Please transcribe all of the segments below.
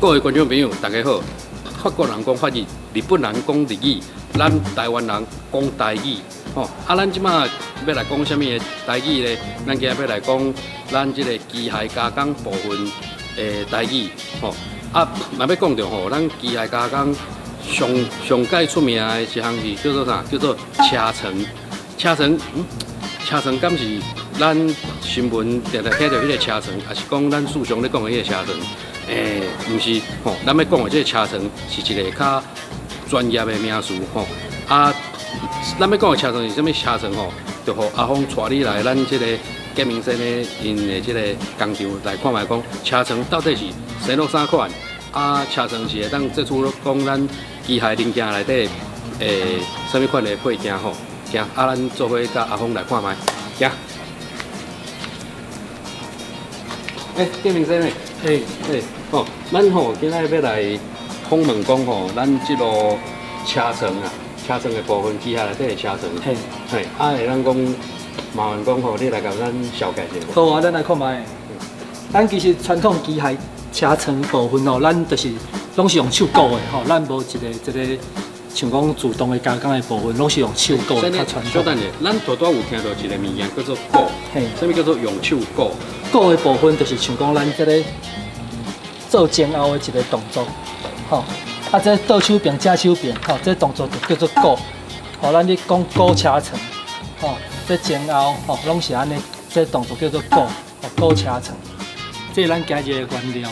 各位觀眾朋友，大家好。法國人講法語，日本人講日語，咱台灣人講台語。吼，啊，咱這馬欲來講啥物的台語咧？咱今仔欲來講咱這个機械加工部分的台語。吼，啊，若欲講著吼，咱機械加工上上蓋出名的一項是叫做啥？叫做車床。車床，車床敢是咱新聞定定聽著彼个車床，抑是講咱世常咧講的彼个車床？毋是吼，咱欲講的這个車床是一个較專業的名詞吼。啊，咱欲講的車床是啥物車床吼？就予阿峰帶你來咱這个建明生的𪜶的這个工廠來看覓講，車床到底是生落啥款？啊，車床是會當做出講咱機械零件內底啥物款的配件吼？行，啊，咱做伙佮阿峰來看覓，行。建明生，欸，吼，咱吼今仔欲來訪問講吼，咱這路車床啊，車床的部分，機械內底的車床。嘿，啊，會當講麻煩講吼，你來共咱紹介一下。好啊，咱來看覓。咱其實傳統機械車床部分吼，咱就是攏是用手鉸的吼，咱無一個這个像講自動的加工的部分，攏是用手鉸的較傳統。小等下，咱拄拄有聽著一个物件叫做鉸，啥物叫做用手鉸？鉸的部分就是像講咱這个做前後的一个動作，吼，啊，這倒手邊、正手邊，吼，這動作就叫做鉸。吼，咱咧講鉸車床，吼，這前後吼攏是按呢，這動作叫做鉸，吼，鉸車床。這是咱今日的原料。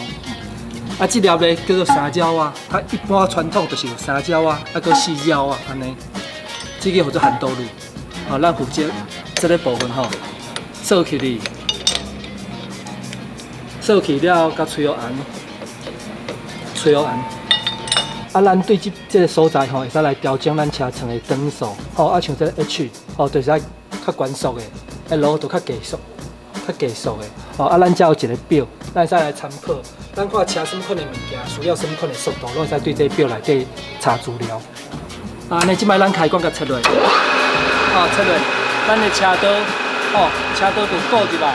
啊，這粒咧叫做三角仔，啊，一般傳統就是有三角仔，啊，閣四角仔按呢。這个叫做韓多路，吼，咱負責這个部分吼，掃起去，掃去了，佮吹予紅，吹予紅。啊，咱對這个所在吼，會使來調整咱車床的轉速，吼，啊，像這个 H，吼，就是愛較懸速的，L 就較低速，較低速的，吼，啊，咱遮有一个表，咱會使來參考，咱看車啥物款的物件，需要啥物款的速度，攏會使對這个表內底查資料。啊，按呢，這擺咱開關共切落，吼，切落，咱的車刀，吼，車刀就鉸入來，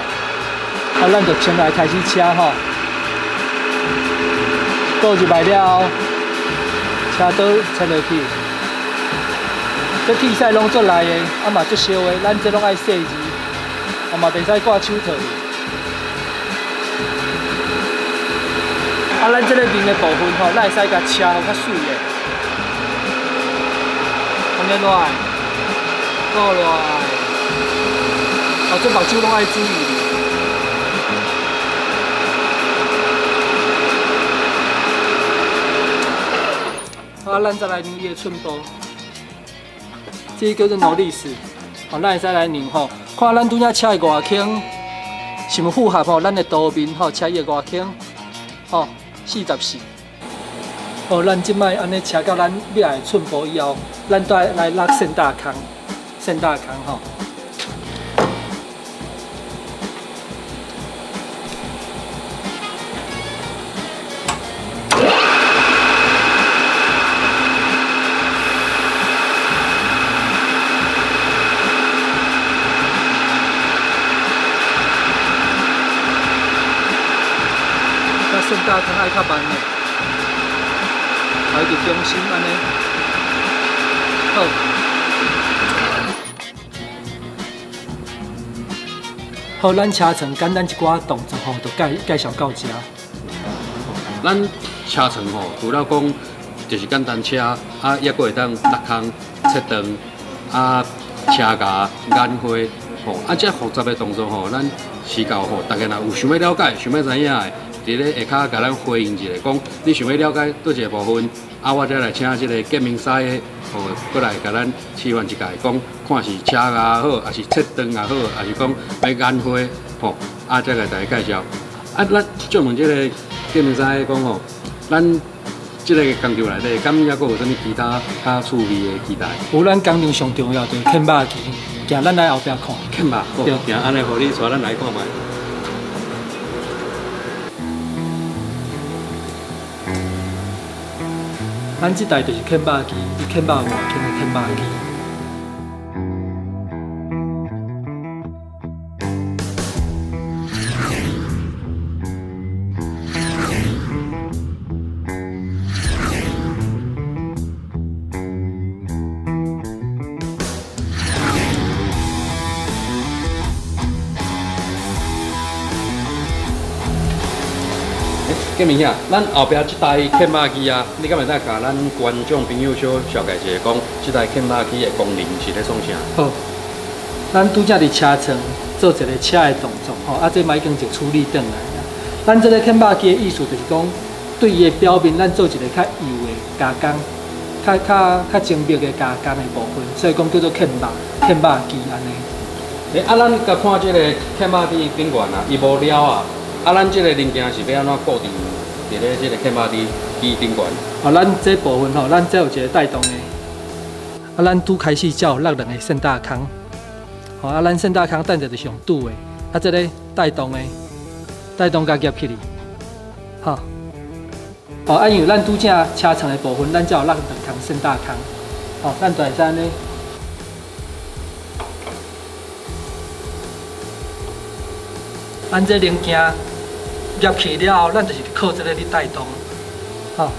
啊，咱就先來開始車吼，鉸入來了後，車刀切落去，這鐵屎攏足利的，啊嘛足燒的，咱這攏愛細緻，啊嘛袂使掛手套。啊，咱這個面的部分吼，咱會使共車予較媠的，按呢落來，倒落來，哦，這目睭攏愛注意。啊，咱再來量伊的寸步，這个叫做勞力士，哦，咱會使來量吼，看咱拄才車的外圈是毋符合吼，咱的刀面吼，車伊的外圈，吼，44。哦，咱這擺按呢車到咱欲愛的寸步以後，咱再來落線大空，線大空吼。線大空愛較慢的，來佇中心按呢，好。好，咱車床簡單一寡動作吼，就介紹到遮。咱車床吼，除了講就是簡單車，啊，抑閣會當落空、切斷、啊，車牙、眼花，吼，啊，這複雜的動作吼，咱是到吼，大家若有想欲了解、想欲知影的，佇咧下跤共咱回應一下，講你想欲了解佗一個部分，啊，我才來請這个建明師的吼，過來共咱示範一下，講看是車牙好，抑是切斷也好，抑是講欲眼花吼，啊，才來大家介紹。啊，咱借問這个建明師的講吼，咱這个工廠內底，敢抑閣有啥物其他較趣味的機台？有，咱工廠上重要就是券肉機，行，咱來後壁看。券肉，對，行，按呢，予你帶咱來看覓。咱這台就是券肉機，伊券肉外圈的券肉機。建明兄，咱後壁這台嵌肉機啊，你敢會當共咱觀眾朋友小紹介一下，講這台嵌肉機的功能是咧創啥？好，咱拄才佇車床做一個車的動作，吼，啊，這嘛已經就處理轉來啊。咱這個嵌肉機的意思就是講，對伊的表面，咱做一個較幼的加工，較較較精密的加工的部分，所以講叫做嵌肉嵌肉機按呢。欸，啊，咱共看這個嵌肉機頂懸啊，伊無料啊。啊，咱這個零件是欲按怎固定佇咧這個嵌肉機機頂懸？哦，咱這部分吼，咱這有一個帶動的。啊，咱拄開始才有落兩個線搭空。吼，啊，咱線搭空等下就是用拄的。啊，這個帶動的，帶動共夾起去。吼。哦，啊，因為咱拄才車床的部分，咱才有落兩空線搭空。吼，咱就會使按呢。咱這零件夾起了後，咱就是靠這個咧帶動，吼，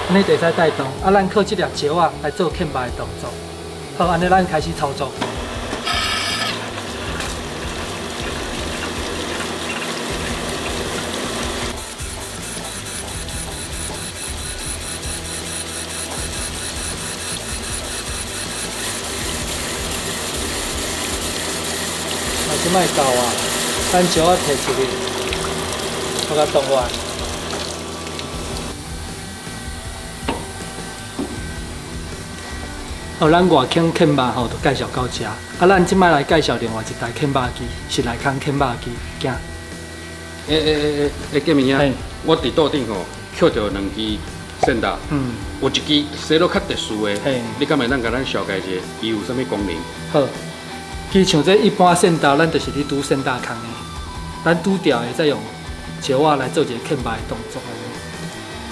按呢就會使帶動。啊，咱靠這粒石仔來做嵌肉的動作。好，按呢咱開始操作。啊，這擺夠啊！咱石仔提出去，予共動落來。哦，咱外腔嵌肉吼，就介紹到這。啊，咱這擺來介紹另外一台嵌肉機，是內空嵌肉機。行。欸欸欸欸欸，建明兄，我佇桌頂吼，抾著兩支線搭，有一支生落較特殊的，你敢會當共咱紹介一下，伊有啥物功能？好。其實像這一般線搭，咱就是咧拄線搭空的，咱拄掉的再用石仔來做一個嵌肉的動作。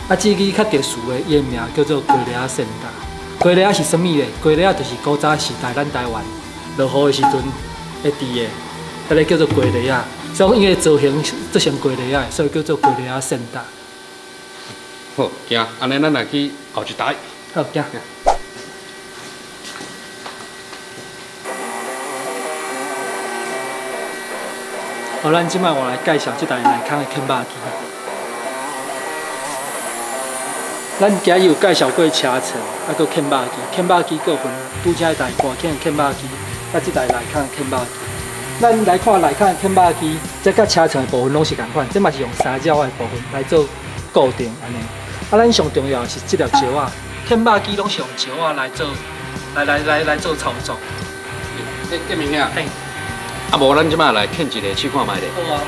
啊，這支較特殊的，伊的名叫做雞螺仔線搭。雞螺仔是啥物咧？雞螺仔就是古早時代咱台灣落雨的時陣會佇的，彼个叫做雞螺仔。所以因為造型做成雞螺仔，所以叫做雞螺仔線搭。好，行，按呢咱來去後一台。好，行。好，咱這擺我來介紹這台內空的嵌肉機。咱今日有介紹過車床，啊，閣嵌肉機，嵌肉機閣分拄才彼台外腔的嵌肉機，啊，這台內空的嵌肉機。咱來看內空的嵌肉機，這佮車床的部分攏是仝款，這嘛是用三角的部分來做固定按呢。啊，咱上重要的是這粒石仔，嵌肉機攏是用石仔來做，來來來來做操作。欸，建明兄。啊，無咱這擺來嵌一个試看覓咧。好啊。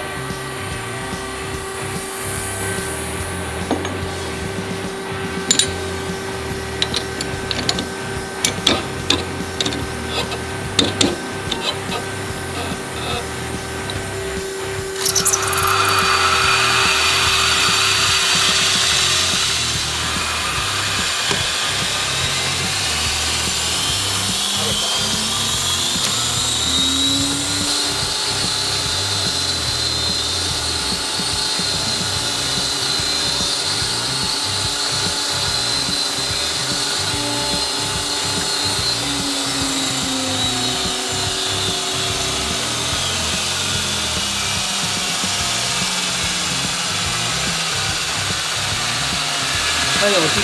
咱用這支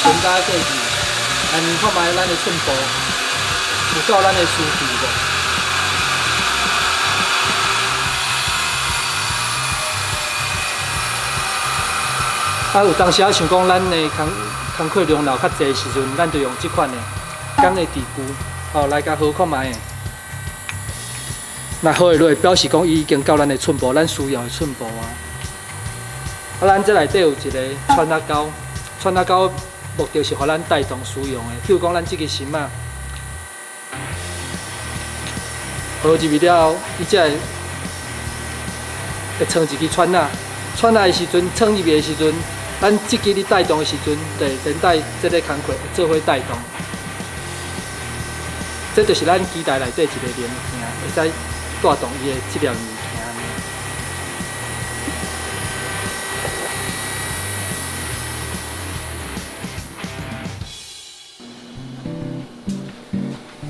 唇膏過去，來量看覓咱的寸步有夠咱的需求無？啊，有當時仔想講咱的工工課量若較濟時陣，咱就用這款的鋼的治具，哦，來共好看覓的。若好會落，表示講伊已經到咱的寸步，咱需要的寸步啊。啊，咱這內底有一個穿仔鈎。穿仔鈎目的是予咱帶動使用的，譬如講咱這个芯仔，合入去了後，伊才會會穿一支穿仔，穿仔的時陣，穿入去的時陣，咱這支咧帶動的時陣，就會連帶這个工課會做伙帶動。這就是咱機台內底一个零件，會使帶動伊的這粒物件。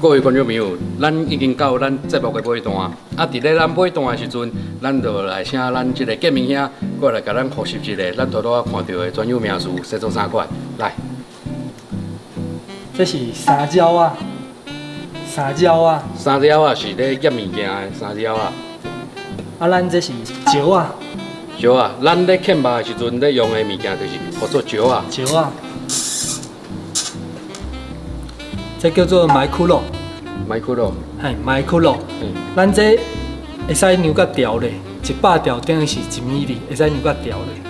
各位觀眾朋友，咱已經到咱節目的尾段。啊，佇咧咱尾段的時陣，咱就來請咱這個建明兄過來共咱複習一下咱拄拄仔看著的專有名詞，說做啥款？來，這是三焦仔，三焦仔。三焦仔是咧醃物件的三焦仔。啊，咱這是石仔。石仔，咱咧嵌肉的時陣咧用的物件就是叫做石仔。石仔。這叫做埋窟窿。埋窟窿。嘿，埋窟窿。咱這會使量較條咧，100條等於是1米哩，會使量較條咧。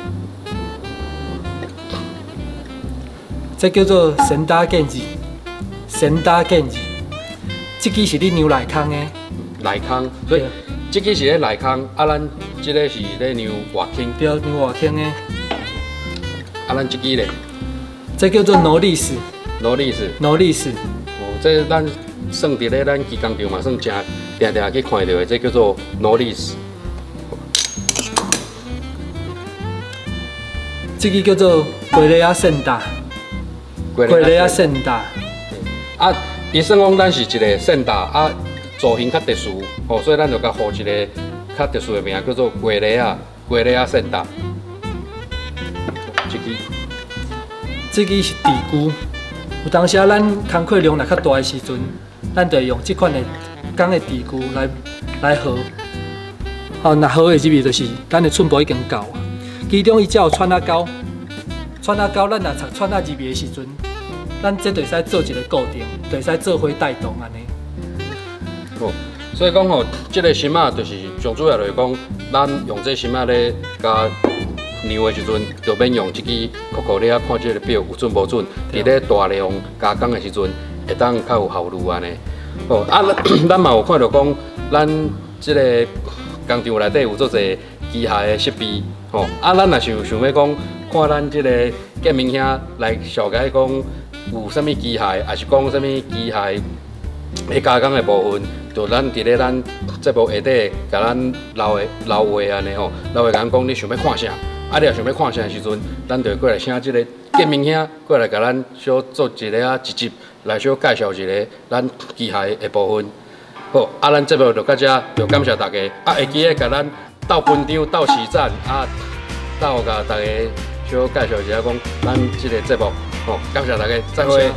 這叫做神打建子，神打建子。這支是你量內空的。內空，所以這支是咧內空，啊，咱這个是咧量外傾。對，量外傾的。啊，咱這支咧？這叫做勞力士。勞力士。勞力士。哦，這咱算佇咧咱機工場嘛，算誠定定去看著的，這叫做勞力士。這支叫做瓜雷仔線搭。瓜雷仔線搭。啊，伊算講咱是一个線搭啊，造型較特殊，吼，所以咱就共予一个較特殊的名，叫做瓜雷仔，瓜雷仔線搭。這支。這支是地龜。有當時啊，咱工課量若較大的時陣，咱就會用這款的鋼的治具來來合。吼，若合的入去就是咱的寸步已經夠啊。其中伊才有穿仔膠，穿仔膠咱若插穿仔入去的時陣，咱這就會使做一個固定，就會使做伙帶動按呢。哦，所以講吼，這個芯仔就是上主要就是講，咱用這芯仔咧共量的時陣，就免用這支扣扣咧看這個錶有準無準。佇咧大量加工的時陣，會當較有效率按呢。哦，啊，咱嘛有看著講，咱這个工廠內底有足濟機械的設備，吼。啊，咱若是有想欲講，看咱這个建明兄來紹介講有啥物機械，抑是講啥物機械的加工的部分，就咱佇咧咱節目下底共咱留的留話按呢吼，留話共咱講你想欲看啥。啊！你若想欲看啥的時陣，咱就會過來請這个建明兄過來共咱小做一个啊一集，來小介紹一个咱機械的部分。好，啊，咱節目就到這，就感謝大家。啊，會記得共咱鬥分場、鬥時讚，啊，鬥共大家小介紹一下講咱這个節目。好，感謝大家，再會。